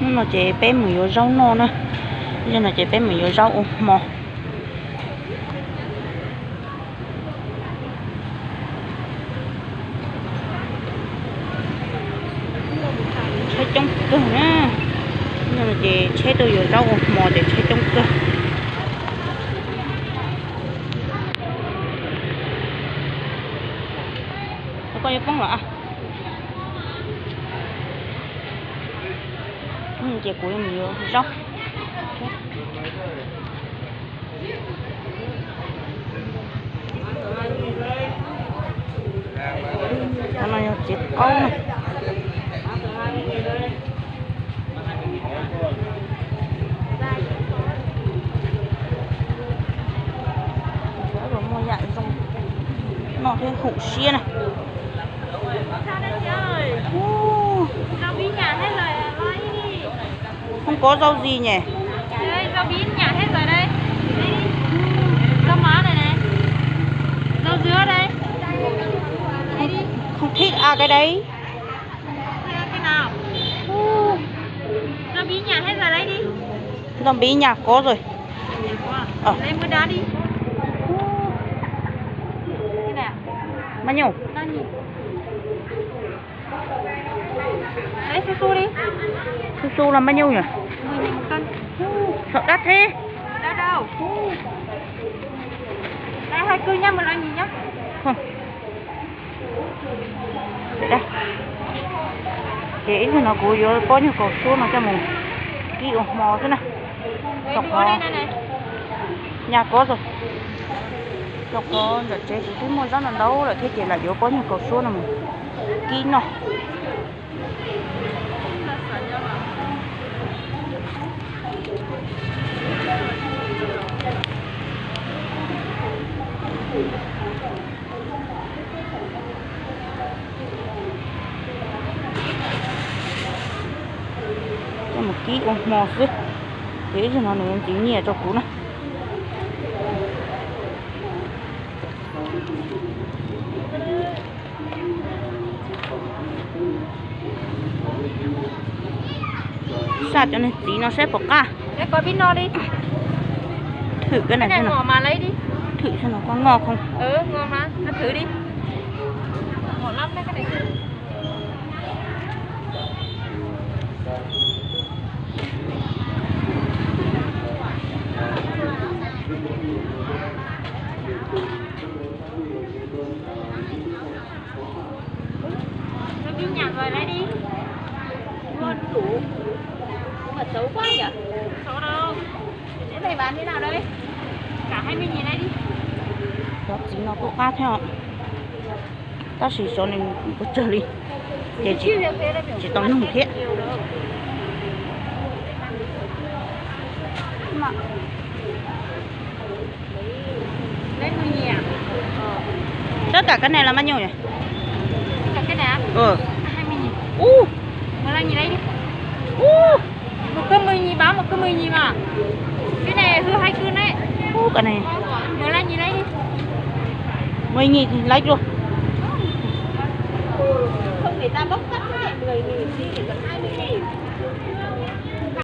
Hnub no ces peb mus yuav zaub noj na. Zaum no ces peb mus yuav zaub ua hmo. Tsheb coob kawg na. Zaum no ces tsheb tuaj yuav zaub ua hmo ces tsheb coob kawg. Koj yuav poob los? Ces kuv yuav mus yuav zaub. Cov no yog txiv qaub na. Muaj yam zoo noj thiab haum siab na. Không có rau gì nhỉ? Rau bí nhả hết rồi đây. Rau má này này. Rau dứa đây. Không, không thích à cái đấy. Cái nào? Rau bí nhả hết rồi lấy đi. Rau bí nhà có rồi. Ờ. Lấy mưa đá đi. Cái này ạ? Bao nhiêu? Bao nhiêu? Đấy, su su đi. Su su là bao nhiêu nhỉ? Mười nghìn một cân. Sao đắt thế? Đắt đâu. Đây, hai cân nhá, một loại nhì nhá. Không. Ces ib zaug no kuv yuav pob nyuag kaus suab no coj mus kib ua hmo xwb na. Rau qhov nyas kob xwb. Rau qhov ntawm tsev kuv twb muaj zaub no ntau lawm thiab ces lam yuav pob nyuag kaus suab no mus kib noj. Coj mus kib ua hmo xwb, ces ib zaug no nws ntxiv nyiaj rau kuv na. Xaj cov niag txiv no saib puas qab. Thwm koj na, thwm saib no koj noj không. Rau bí nhả rồi lấy đi. Ngon đủ. Mà xấu quá nhỉ? Xấu đâu. Cái này bán thế nào đây? Cả hai mươi nghìn lấy đi. Cov txiv no kuj qab thiab os. Tab sis xyov nws pes tsawg li, ces tsis tau nug thiab. Tất cả cái này là bao nhiêu nhỉ? Tất cả cái này á? Ừ. Hai mươi nghìn. Ú. Một là nhìn đây đi. Ú. Một cân mười nghìn, bán một cân mười nghìn mà. Cái này hư hai cân đấy. Ú, cái này. Một là nhìn đây đi. Mười nghìn thì lấy luôn. Không, người ta bốc cắt cái này mười nghìn, thì chỉ cần hai mươi nghìn.